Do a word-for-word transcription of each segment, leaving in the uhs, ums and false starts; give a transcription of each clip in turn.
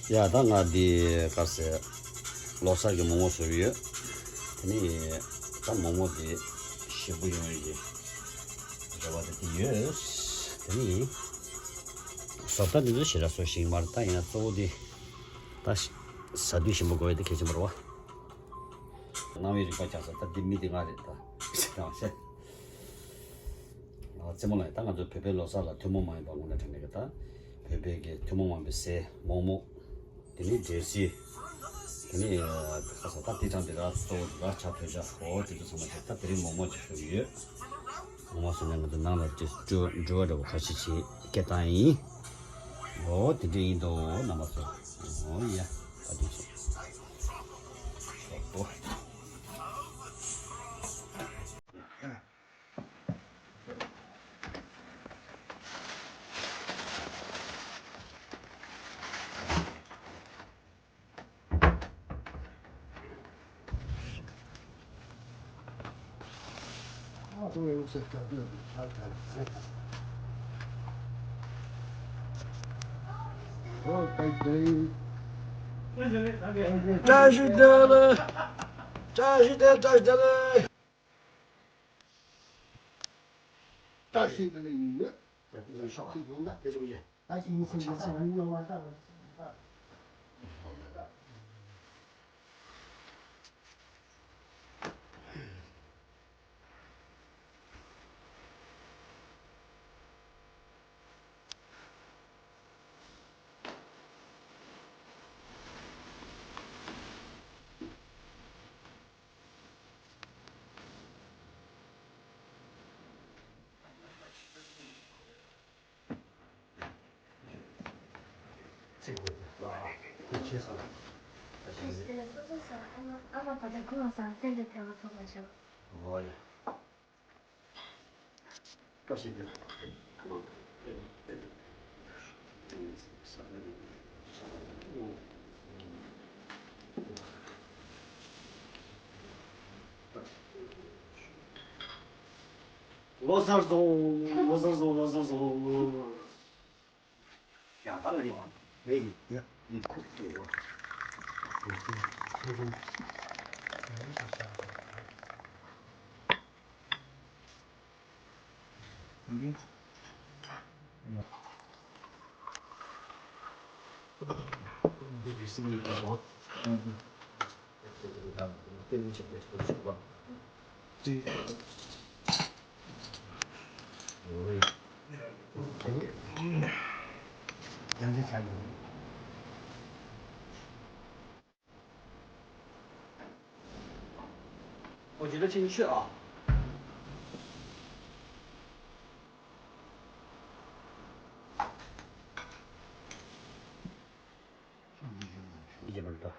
ཡ་ད་ང་འདི་ག་ཟེ་ལོ་གསར་གྱི་མོག་མོག་བཟོས་ཡོད། དེ་ནི་ད་མོག་མོག་འདི་ཞིམ་པོ་ཡོང་ཡོད་ཀྱི་རེ་བ་དེ་དེ་ཡོད། དེ་ནི་བཟོ་ལྟ་འདི་ཚོ་ཞེ་དྲག་བཟོ་ཤེས་མ་རེད། ད་ཡིན་ན་གཙོ་བོ་འདི་ད་ཟ་དུས་ཞིམ་པོ་དགོས་ཡ་དེ་གལ་ཆེན་པོ་རེད་བ། སྣང་བའི་རིག་པ་རྒྱག་ས་ད་འདི་མི་འདི་ང་རེད་ད། རྩེད་མོ་ལ་ད་ང་ཚོ་བོད་པའི་ལོ་གསར་ལ་ཐུན་མོང་མ་ཡིན་པ་དངོས་གནས་དྲང་གནས་ཀྱི་ད་བོད་པའི་གི་ཐུན་མོང་མ་ཡིན་པའི་ཟས་མོག་མོག་དེ་ནི་འབྲས་སིལ། དེ་ནི་ཁ་ས་ད་ཏི་ཀྲང་དེ་ར་གཙོ་བོ་ར་ཆ་ཐོས་ཆ་ཧོ་དེ་ཚོ་ཚང་མ་བྱས་ད་དེ་རིང་མོག་མོག་ཅིག་བཟོས་ཡོད། མོག་མོག་བཟོས་ནས་ང་ཚོ་ནང་ལ་ཅིག་འགྲོ་འགྲོ་བ་འདྲ་བོ་ཁ་ཤས་ཅིག་སྐད་བཏང་ཡིན། ཨོ་དེ་འདྲ་ཡིན་དོ་རྣམ་པ་ཚོ། ཨོ་ཡ་ད་དུང་ཚོ། ཤོག་པོ། བཀྲ་ཤིས་བདེ་ལེགས། བཀྲ་ཤིས་བདེ་ལེགས། བཀྲ་ཤིས་བདེ་ལེགས། བཀྲ་ཤིས་བདེ་ལེགས་ཡིན་ན་དེ་ཚོ་ཡིན། ལོ་གསར་བཟང་། ལོ་གསར་བཟང་། ལོ་གསར་བཟང་། ཡ་ད་ལ་ཡོང་། ཡ། ཡ། ཁུག་ཏུ། ཨོ་ཇི་ལ་ཕྱིན་ཆོད་ཨ། རྒྱལ་བ་དང་།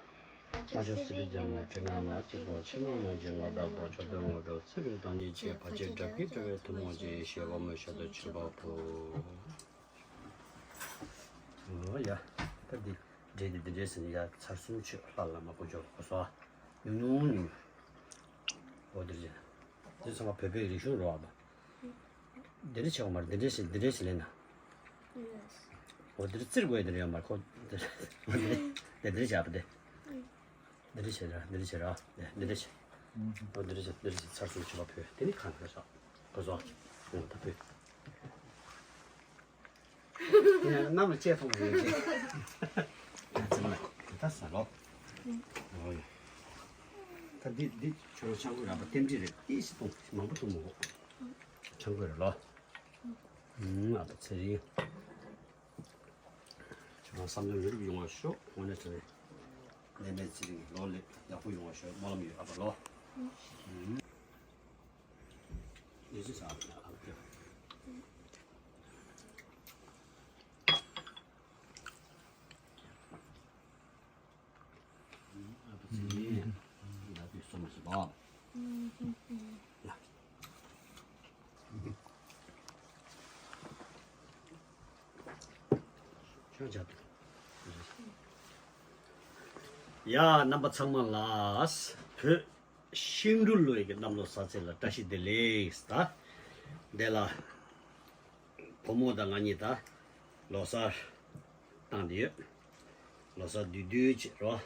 ཨ་ཅོ་སི་པི་རྒྱལ་མོ་ཁྲི་ང་མ་སྤྱི་ཚོགས་ཕྱི་ནང་ཡོངས་ཀྱི་ངོ་བདག་པོ་མཆོད་དོན་ངོ་སྤྲོད་ཚེ་རིང་དང་ཉིན་བྱེད་བར་ཆད་དགྲ་བགེགས་བསྒྲལ་བའི་ཐུན་མོང་ཆེ་ཞེས་པ་མོ་ཤ་དང་མཆོད་པ་ཕུལ། ཨོ་ཡ། ད་འདི་འདྲེ་འདི་འདི་འདྲེ་ཟེར་ནས་ཡ་ཚར་གསུམ་མཆོད་ལྷ་ལ་མ་གོ་ཆོག་གོ་སོ། ཉུང་ཉུང་ཉུང་། ཨོ་འདི་རེད། འདི་ཚང་མ་བོད་པའི་རིག་གཞུང་རོ་ཨ་མ། འདི་འདྲེ་བྱེད་པ་མ་རེད། འདི་འདྲེ་ཟེར་འདི་འདྲེ་ཟེར་ལེ་ན། ཨོ་འདི་རེད་ཙིར་དགོས་འདི་རེད་ཡ་མ་ཁོ། འདི་འདྲེ་བྱེད་པ་འདི། འདི་འདྲེ་བྱེད་ར་འདི་འདྲེ་བྱེད་ར་འདི་འདྲེ་བྱེད། ཨོ་འདི་འདྲེ་བྱེད་འདི་འདྲེ་བྱེད་ཚར་གསུམ་མཆོད་པ་ཕུལ། དེ་ནི་ཁ་ན་ཁ་ཤག་གོ་སོ། ཨོ་ད་ཕུལ། ཡ་གནམ་ལ་ཅེ་ཐོང་ཡོད་ཅེ། ཡ་ཚང་མ་ལ་དེ་ལྟ་ཟ་ལོ། ཨོ་ཡ། ད་འདི་འདི་ཁྱོད་རང་ཆང་ཁོས་རག་པ་ལྟེམ་ཅི་རེད། ཏི་ཞིག་གཏོང་མང་པོ་གཏོང་མོ། ཆང་ཁོས་རེད་ལོ། ཨུམ་ཨ་ད་ཚེ་རིང་། ཁྱོད་རང་བསམ་དོན་ཡུན་རིང་ཡོང་བ་ཤོག་དངོས་གནས་དྲང་གནས་ནད་མེད་ཚེ་རིང་ལོ་ལེགས་ཡག་པོ་ཡོང་བ་ཤོག་སྨོན་ལམ་ཡོད་ཨ་ཕ་ལོ། ཨུམ། ཡོད་ཚད་ཟ་ཨ་ཕ་ཨ་ཕ། ཨ་ཕ་ཚེ་རིང་། ཡ་དུས་སོ་མ་སོ་བ། ཡ་རྣམ་པ་ཚང་མ་ལ་བོད་ཤིང་འབྲུག་ལོའི་གི་གནམ་ལོ་གསར་ཚེས་ལ་བཀྲ་ཤིས་བདེ་ལེགས། ད་འདི་ལ་བུ་མོ་དང་ང་གཉིས་ད་ལོ་གསར་བཏང་དེ་ཡོད། ལོ་གསར་བསྡུས་བསྡུས་བྱེད་རོགས།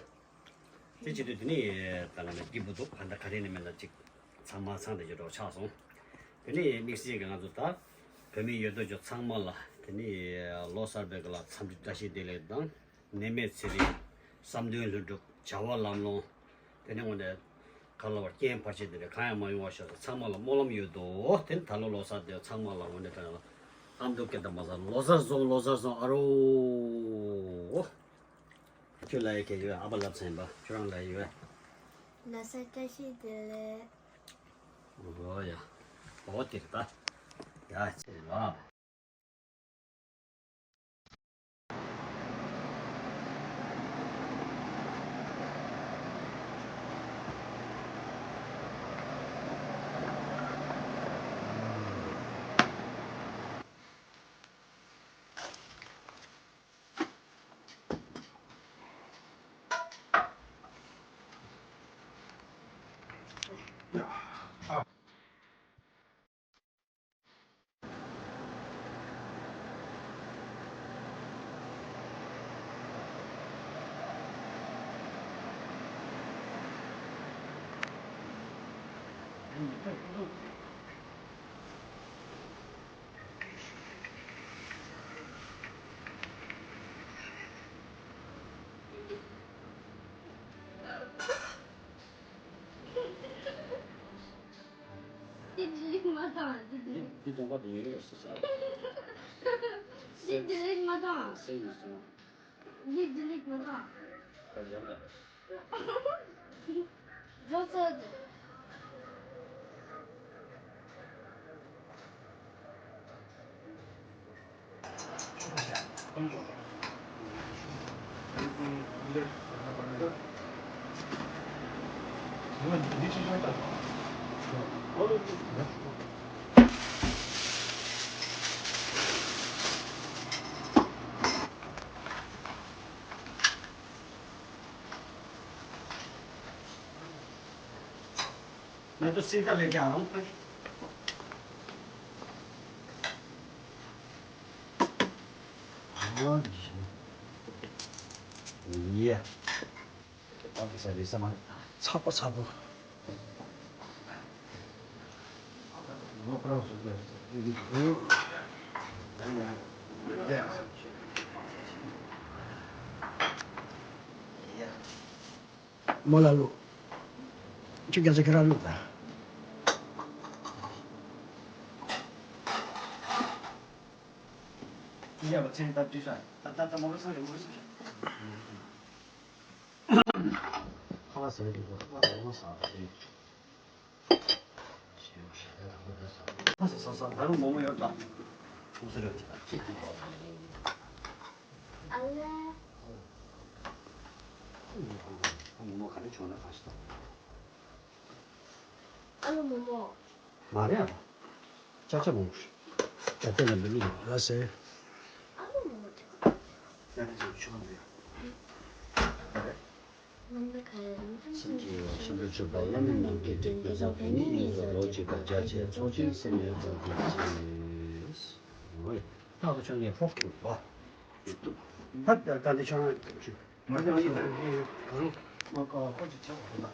དེ་བྱེད་དུས་དེ་ནི་ད་ང་ནི་སྐྱིད་པོ་འདུག་ག་འདྲ་ག་རེ་ནི་མེད་ན་ཅིག་ཚང་མ་ཚང་དེ་བྱེད་རོགས་ཆགས་སོང་། དེ་ནི་དམིགས་བསལ་གྱི་ང་ཚོ་ད་བོད་མི་ཡོད་དོ་ཅོག་ཚང་མ་ལ་དེ་ནི་ལོ་གསར་པའི་སྐབས་ལ་འཚམས་འདྲི་བཀྲ་ཤིས་བདེ་ལེགས་དང་། ནད་མེད་ཚེ་རིང་། བསམ་དོན་ལྷུན་གྲུབ། བྱ་བ་ལམ་ལྷོང་། དེ་ནས་འོ་ནས་ག་ལ་བར་རྐྱེན་བར་ཆད་དེ་འདྲ་གང་ཡང་མ་ཡོང་བ་ཤོག་ཚང་མ་ལ་སྨོན་ལམ་ཡོད་དོ། དེ་ནི་ད་ལོ་ལོ་གསར་དེ་ཚང་མ་ལ་འོ་ནས་ག་ལ་ཨ་མདོ་སྐད་དང་མ་ཟ་ལོ་གསར་བཟང་ལོ་གསར་བཟང་ཨ་རོ། ཁྱོད་ལ་ཡི་གེ་ཡོད། ཨ་ཕ་ལབ་ཚན་པ་ཁྱོད་རང་ལ་ཡོད། ལ་ས་བཀྲ་ཤིས་བདེ་ལེགས། འོ་ཡ། འོ་དེ་རེད་ད། ཡ་ཆེ་ལ། འདི་ལིག་མ་དང་འདི་འདི་འདི་སྡོང་པ་དེ་ཡོད་ཡོད་སོ་སོ། འདི་འདི་ལིག་མ་དང་སེ་ཡོད་སོང་། འདི་འདི་ལིག་མ་དང་། ད་ཡོད་ལ། རོ་ཚོ་དེ། ང་ཚོ་སྲིད་ཀ་ལས་ཀྱང་རུང་། ཡེ། ཚགས་པ་ཚགས་པོ། མོ་ལ་བླུག་ཁྱོད་རྒྱ་ཚ་ཁྱོད་རང་བླུག་དང་། ཡ་བ་ཚན་ད་བྲིས་ཤག་ད་ད་ད་མོ་ལ་སང་རེ་མོ་ལ་སང་རེ། ཁ་ལག་ཟ་རེ་འདུག་ཁ་ལག་ཟ་རེ་མ་ཟ་རེ། ཁ་ཟ་ཟ་ཟ་ད་རུང་མོག་མོག་ཡོད་ད། ཁུག་སེ་རེད་ཅིག་ད་ཅིག་ཁུག་ཨ་ལེ། མོག་མོག་ག་རེ་བྱུང་ན་ག་ཞིག་ད། ཨ་ལོ་མོག་མོག་མ་རེད་ཨ། ཅག་ཅག་མོག་མོག་ཅག་ཅག་ལ་མི་བླུག་ལ་ཟེར། ཨ་ལོ་མོག་མོག་ཡ་ནི་ཅིག་ཆུ་བ་འདི། མ་རེད། སེམས་ཀྱི་ཤིན་ཏུ་བྱོན་པ་བླ་མེད་རྣམས་ཀྱི་དྲིན་གྱིས་བཟང་། བོད་ཉིད་ཉིད་སུ་རོ་གཅིག་པར་རྒྱ་ཆེ་ཚོགས་ཆེན་སེམས་ཡོད་ཚོགས་ཀྱི་ཆེ། ཨོའི། རྟག་ཏུ་ཆོས་ཉིད་ཕོག་ཏུ་བ། ཧད་ད་ད་འདི་ཆོས་ཉིད་ཕོག་ཆུ། ང་ཚོ་ཡི་གང་རུང་མ་ཀ་ཁོ་ཅི་ཆགས་པ་ད།